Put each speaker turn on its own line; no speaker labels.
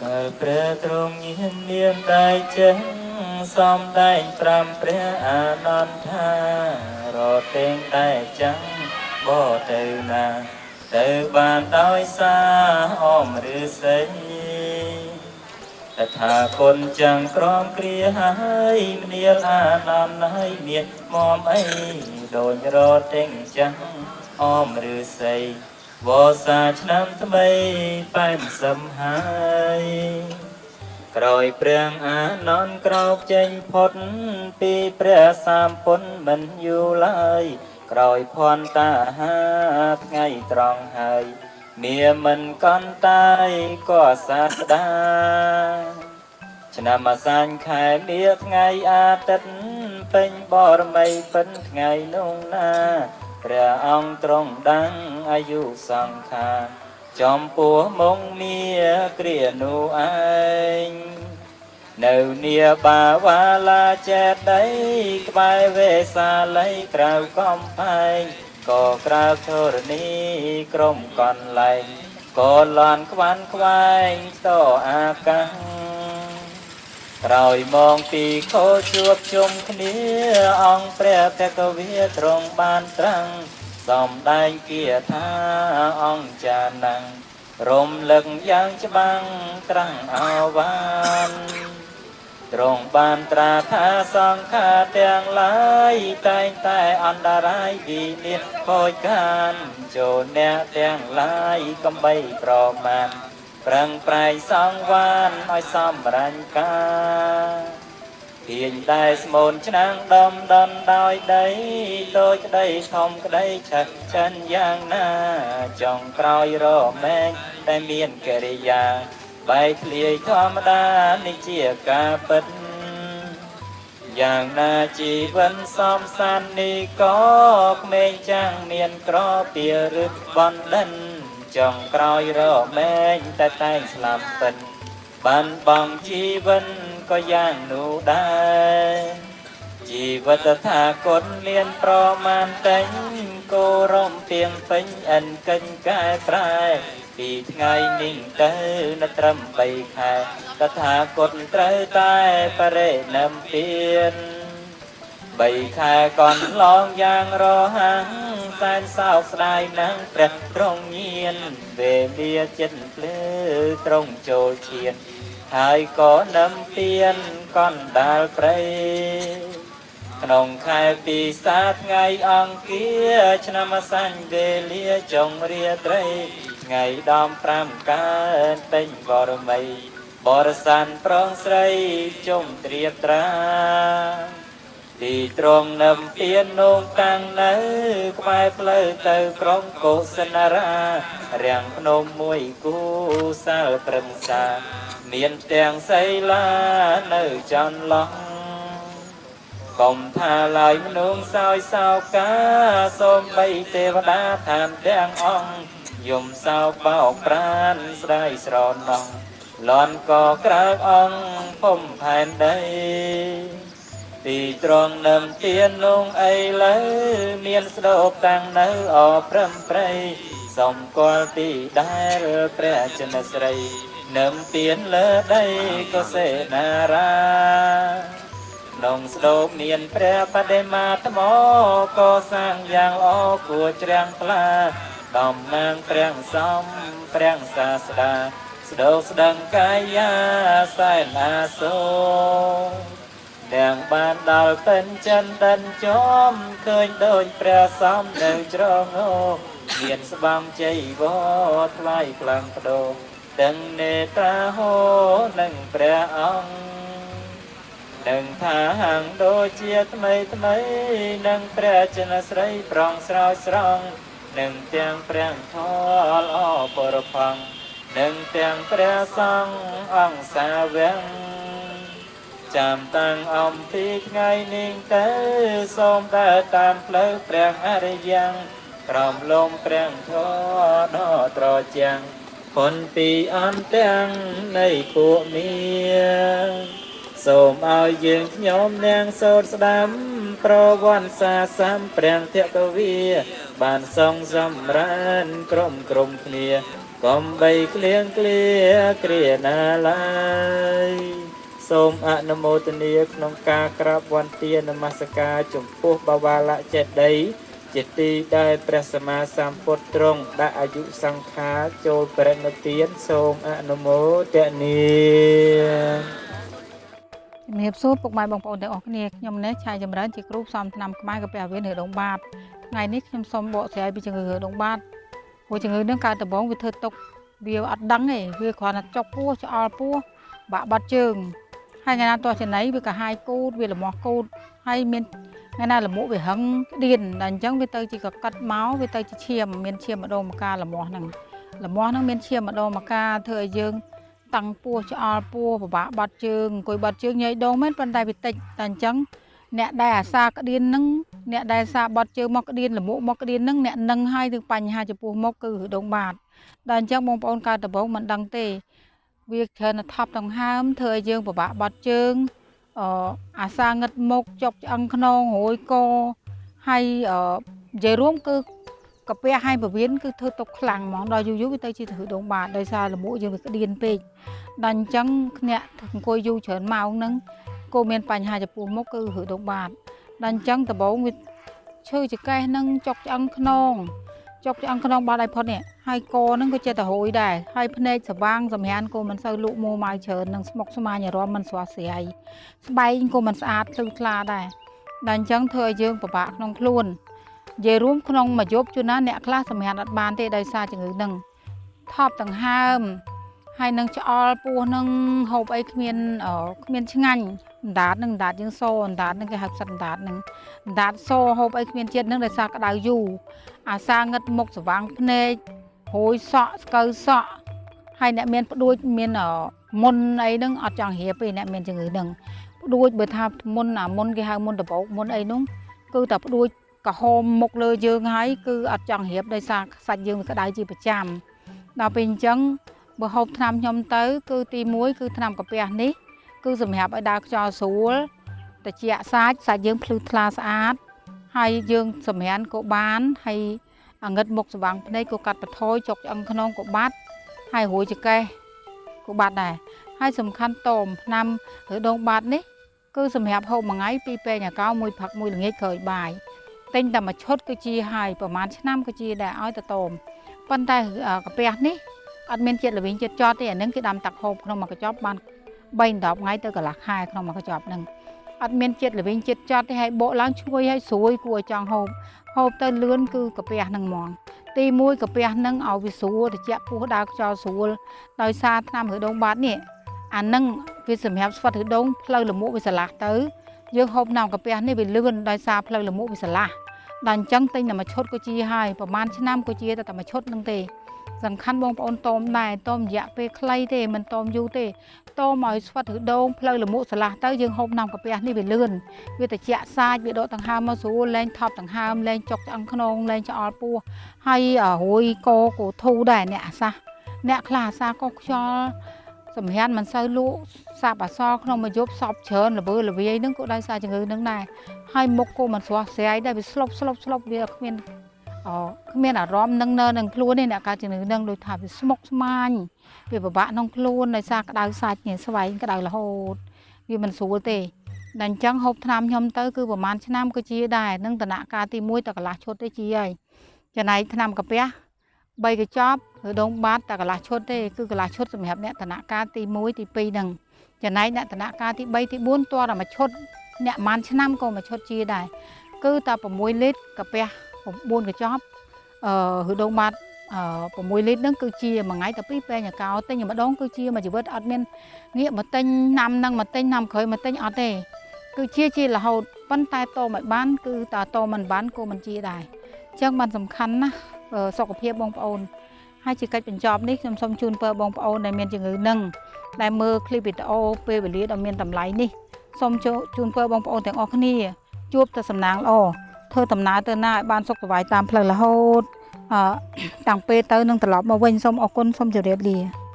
កាលព្រះទ្រង់ញាណមានដៃចឹងសំដែងប្រាំព្រះអានន្ទថារទេងតែចឹងបទៅណាទៅបានដោយសារអមឫស្សីតថាគុណចឹងក្រមគ្រាហើយមនាលអានន្ទហើយមានមមអីដូចរទេងចឹងអមឫស្សីវសាឆ្នាំថ្មី80ហើយ ក្រោយព្រះអានន្ទក្រោកចេញផុតពីព្រះសម្ពុទ្ធមិនយូរឡើយក្រោយភន្តាហាថ្ងៃត្រង់ហើយមាមិនកន្តតាយក៏សាស្តាឆ្នាំអាសាញ់ខែមាថ្ងៃអាទិត្យពេញបរមីពិនថ្ងៃនោះណាព្រះអង្គទ្រង់ដាំងអាយុសង្ខារចំពោះមុងមាគ្រានោះឯង នៅនាបាវ៉ាឡាចេតីក្បែរវេសាលីក្រៅកំផែងក៏ក្រៅធរណីក្រុមកន្លែងក៏លន់ខ្វាន់ខ្វែងតអាកាសក្រោយមងពីខោជួបជុំគ្នាអង្គព្រះភគវាទ្រង់បានត្រាំងសំដែងគាថាអង្គចានំរំលឹកយ៉ាងច្បាំងត្រាំងអវាន ទ្រង់បានត្រាថាសង្ខារទាំងឡាយតែងតែអន្តរាយវិនិច្ឆ័យខូចខានចូលអ្នកទាំងឡាយកំបីប្រមាណប្រឹងប្រែងសង្វានឲ្យសំរាញ់ការទាញតែស្មូនឆ្នាំងដំដនដោយដីតូចក្តីធំក្តីឆេះចិនយ៉ាងណាចុងក្រោយរមែងតែមានកិរិយាបែកធ្លាយធម្មតានេះជាការពិតយ៉ាងណាជីវិតសំសាននេះក៏ក្មេងចាំងមានក្រពៀឬបណ្ឌិនចុងក្រោយរមែងតែតែងស្លាប់ពិតបានបងជីវិតក៏យ៉ាងនោះដែរជីវិតថាគុណមានប្រមាណតែងគោរំពីងពេញអិនកិញកែប្រែពីថ្ងៃនេះទៅនៅត្រឹម3ខែតថាគតត្រូវតែបរិនិព្វានបីខែកន្លងយ៉ាងរហ័សសែនសោកស្ដាយនឹងព្រះទ្រង់ញានវេលាចិត្តភ្លឺទ្រង់ចូលឈានហើយក៏នឹមពៀនកណ្ដាលព្រៃក្នុងខែពិសាថ្ងៃអង្គារឆ្នាំអាសាញ់វេលាចុងរាត្រីថ្ងៃដំ5កើតពេញបរមីបរសានប្រងស្រីជុំត្រៀបត្រាទីត្រង់នឹមពៀននងតាំងនៅក្បែរផ្លូវទៅក្រុងកុសិនរារាំងភ្នំមួយគូសាលព្រឹក្សាមានទាំងសីលានៅចន្លោះកុំថាឡើយមនុស្សសោយសោកាសូមបីទេវតាឋានទាំងអង្គយំសោកបោកប្រានស្ដាយស្រណោះលន់ក៏ក្រើកអង្គភុំផែនដីទីត្រង់នឹមទៀននងអីលើមានស្ដូបតាំងនៅអព្រំព្រៃសំគាល់ទីដែលព្រះចិនស្រីនឹមទៀនលើដីកុសេនារាក្នុងស្ដូបមានព្រះបដិមាថ្មកសាងយ៉ាងល្អគួរជ្រាំងថ្លាតំណាងព្រះសំព្រះសាស្តាស្ដូកស្ដឹងកាយាសែនអាសូរ នាងបានដល់ពេញចិនដិនចំឃើញដូចព្រះសំនៅច្រងោមានស្បំជ័យវរថ្លៃខ្លាំងបដូរទាំងនេត្រាហោនិងព្រះអង្គនឹងថាហាងដូចជាថ្មីថ្មីនឹងព្រះចិនស្រីប្រងស្រោចស្រង់នឹងទាំងព្រះធម៌ល្អបរផង់នឹងទាំងព្រះសង្ឃអង្គសាវកចាំតាំងអំពីថ្ងៃនេះទៅសូមដើរតាមផ្លូវព្រះអរិយ៉ាងក្រោមលំព្រះធម៌ដ៏ត្រជាំងផុនពីអន្តទាំងនៃពួកមាសូមឲ្យយើងខ្ញុំនាងសូត្រស្ដាំប្រវត្តិសាសំព្រះធកវាបានសងសម្រើនក្រុមក្រុមគ្នា កុំបីក្លៀងក្លាគ្រាណាឡើយសូមអនុមោទនាក្នុងការក្រាបវន្តានមស្ការចំពោះបវាលចេតិយជាទីដែលព្រះសម្មាសម្ពុទ្ធទ្រង់ដាក់អាយុសង្ខារចូលបរិនិព្វានសូមអនុមោទនា
ជំរាបសួរពុកម៉ែបងប្អូនទាំងអស់គ្នាខ្ញុំនេះឆាយចម្រើនជាគ្រូផ្សំថ្នាំខ្មែរកាពះវៀនឬដងបាតថ្ងៃនេះខ្ញុំសូមបកស្រាយពីជំងឺដងបាតព្រោះជំងឺនឹងកើតដំបូងវាធ្វើទុកវាអត់ដឹងទេវាគ្រាន់តែចុកពោះឆ្អល់ពោះបាក់បាត់ជើងហើយថ្ងៃណាទាស់ចំណីវាកាហាយគូតវាលមាស់គូតហើយមានថ្ងៃណាលមួកវាហឹងក្តៀនដល់អញ្ចឹងវាទៅជាកកិតមកវាទៅជាឈាមមានឈាមម្ដងម្កាលលមាស់ហ្នឹងលមាស់ហ្នឹងមានឈាមម្ដងម្កាលធ្វើឲ្យយើងតាំងពោះឆ្អល់ពោះពិបាកបាត់ជើងអង្គុយបាត់ជើងញ៉ៃដងមែនប៉ុន្តែវាតិចតែអញ្ចឹងអ្នកដែលអាសាក្តៀនហ្នឹងអ្នកដែលអាសាបាត់ជើងមកក្តៀនលមួកមកក្តៀនហ្នឹងអ្នកនឹងហើយគឺបញ្ហាចំពោះមុខគឺដងបាតដល់អញ្ចឹងបងប្អូនកើតដំបូងមិនដឹងទេវាច្រើនតែថប់ដង្ហើមធ្វើឲ្យយើងពិបាកបាត់ជើងអាសាងឹតមុខចុកឆ្អឹងខ្នងរួយកហើយនិយាយរួមគឺកាពះហើយពវៀនគឺធ្វើទុកខ្លាំងហ្មងដល់យូរយូរវាទៅជាធ្វើដងបាតដោយសារលមួកយើងវាក្តៀនពេកដល់អញ្ចឹងអ្នកអង្គុយយូរច្រើនម៉ោងហ្នឹងក៏មានបញ្ហាចំពោះមុខគឺឬដងបាតដល់អញ្ចឹងដំបូងវាឈឺចកេះហ្នឹងចុកឆ្អឹងខ្នងចុកឆ្អឹងខ្នងបាត់ឲ្យផុតនេះហើយកហ្នឹងក៏ចេះតែរួយដែរហើយភ្នែកស្វាងសម្រានក៏មិនសូវលក់មួម៉ៅច្រើននឹងស្មុកស្មាញអារម្មណ៍មិនស្រស់ស្រាយស្បែកក៏មិនស្អាតភ្លឺថ្លាដែរដល់អញ្ចឹងធ្វើឲ្យយើងពិបាកក្នុងខ្លួននិយាយរួមក្នុងមួយយប់ជួនណាអ្នកខ្លះសម្រានអត់បានទេដោយសារជំងឺហ្នឹងថប់ដង្ហើមហើយនឹងឆ្អល់ពោះនឹងហូបអីគ្មានគ្មានឆ្ងាញ់អណ្ដាតនឹងអណ្ដាតយើងសអណ្ដាតនឹងគេហៅផ្សិតអណ្ដាតនឹងអណ្ដាតសហូបអីគ្មានជាតិនឹងដោយសារក្តៅយូរអាសាងឹតមុខស្វាងភ្នែករួយសក់ស្កូវសក់ហើយអ្នកមានផ្ដួចមានមុនអីហ្នឹងអត់ចង់រៀបទេអ្នកមានជំងឺហ្នឹងផ្ដួចបើថាមុនអាមុនគេហៅមុនដបោកមុនអីនោះគឺតែផ្ដួចក្រហមមុខលើយើងហើយគឺអត់ចង់រៀបដោយសារសាច់យើងវាក្តៅជាប្រចាំដល់ពេលអញ្ចឹងបើហូបថ្នាំខ្ញុំទៅគឺទី1គឺថ្នាំកាពះនេះគឺសម្រាប់ឲ្យដើរខ្យល់ស្រួលត្រជាក់សាច់សាច់យើងភ្លឺថ្លាស្អាតហើយយើងសម្រានក៏បានហើយងឹតមុខស្វាងភ្នែកក៏កាត់បន្ថយចុកឆ្អឹងខ្នងក៏បាត់ហើយរួយចកេះក៏បាត់ដែរហើយសំខាន់តមថ្នាំឬដងបាតនេះគឺសម្រាប់ហូបមួយថ្ងៃពីរពែងអាកោមួយផឹកមួយល្ងាចក្រោយបាយទិញតែមួយឈុតគឺជាហើយប្រហែលឆ្នាំគឺជាដែរឲ្យទៅតមប៉ុន្តែកាពះនេះអត់មានជាតិល្វីងជាតិចតទេអានឹងគេដាំទឹកហូបក្នុងមួយកញ្ចប់បាន3 10ថ្ងៃទៅកន្លះខែក្នុងមួយកញ្ចប់ហ្នឹងអត់មានជាតិល្វីងជាតិចតទេហើយបកឡើងឈ្ងុយហើយស្រួយគួរឲ្យចង់ហូបហូបទៅលឿនគឺកាពះហ្នឹងហ្មងទី1កាពះហ្នឹងឲ្យវាស្រួលត្រជាក់ពោះដើរខ្យល់ស្រួលដោយសារថ្នាំឬដងបាតនេះអាហ្នឹងវាសម្រាប់ស្វិតឬដងផ្លូវលមួកវាស្រឡះទៅយើងហូបថ្នាំកាពះនេះវាលឿនដោយសារផ្លូវលមួកវាស្រឡះដល់អញ្ចឹងទិញតែមួយឈុតក៏ជាហើយប្រហែលឆ្នាំក៏ជាតែមួយឈុតហ្នឹងទេសំខាន់បងប្អូនតមដែរតមរយៈពេលខ្លីទេមិនតមយូរទេតមឲ្យស្វិតឬដងផ្លូវលមួកស្រឡះទៅយើងហូបថ្នាំកាពះនេះវាលឿនវាត្រជាក់សាច់វាដកដង្ហើមមកស្រួលលែងថប់ដង្ហើមលែងចុកឆ្អឹងខ្នងលែងឆ្អល់ពោះហើយរួយកក៏ធូរដែរអ្នកអាសាអ្នកខ្លះអាសាក៏ខ្យល់សម្រានមិនសូវលក់សាបអសល់ក្នុងមួយយប់សពច្រើនល្វើល្វាយហ្នឹងក៏ដោយសារជំងឺហ្នឹងដែរហើយមុខក៏មិនស្រស់ស្រាយដែរវាស្លុបស្លុបស្លុបវាគ្មានគ្មានអារម្មណ៍នឹងនៅនឹងខ្លួនទេអ្នកកើតជំងឺហ្នឹងដូចថាវាស្មុគស្មាញវាពិបាកក្នុងខ្លួនដោយសារក្តៅសាច់នេះស្វែងក្តៅរហូតវាមិនស្រួលទេដល់អញ្ចឹងហូបថ្នាំខ្ញុំទៅគឺប្រហែលឆ្នាំក៏ជាដែរនឹងតំណាក់កាលទី1តែកន្លះឈុតទេជាហើយចំណែកថ្នាំកាពះ3កញ្ចប់ឬដងបាតតែកន្លះឈុតទេគឺកន្លះឈុតសម្រាប់អ្នកតំណាក់កាលទី1ទី2ហ្នឹងចំណែកអ្នកតំណាក់កាលទី3ទី4ទាល់តែមួយឈុតអ្នកប្រហែលឆ្នាំក៏មួយឈុតជាដែរគឺតែ6លីត្រកាពះ9កញ្ចប់ឬដងបាត6លីត្រហ្នឹងគឺជាមួយថ្ងៃតែ2ពែងអាកោទិញម្ដងគឺជាមួយជីវិតអត់មានងាកមកទិញណាំហ្នឹងមកទិញណាំក្រោយមកទិញអត់ទេគឺជារហូតប៉ុន្តែតមិនបានគឺតតមិនបានក៏មិនជាដែរអញ្ចឹងបានសំខាន់ណាស់សុខភាពបងប្អូនហើយជាកិច្ចបញ្ចប់នេះខ្ញុំសូមជូនពរបងប្អូនដែលមានជំងឺនឹងដែលមើលឃ្លីបវីដេអូពេលវេលាដ៏មានតម្លៃនេះសូមជូនពរបងប្អូនទាំងអស់គ្នាជួបតែសំណាងល្អធ្វើដំណើរទៅណាឲ្យបានសុខសប្បាយតាមផ្លូវរហូតតាំងពេលទៅនឹងត្រឡប់មកវិញសូមអរគុណសូមជម្រាបលា។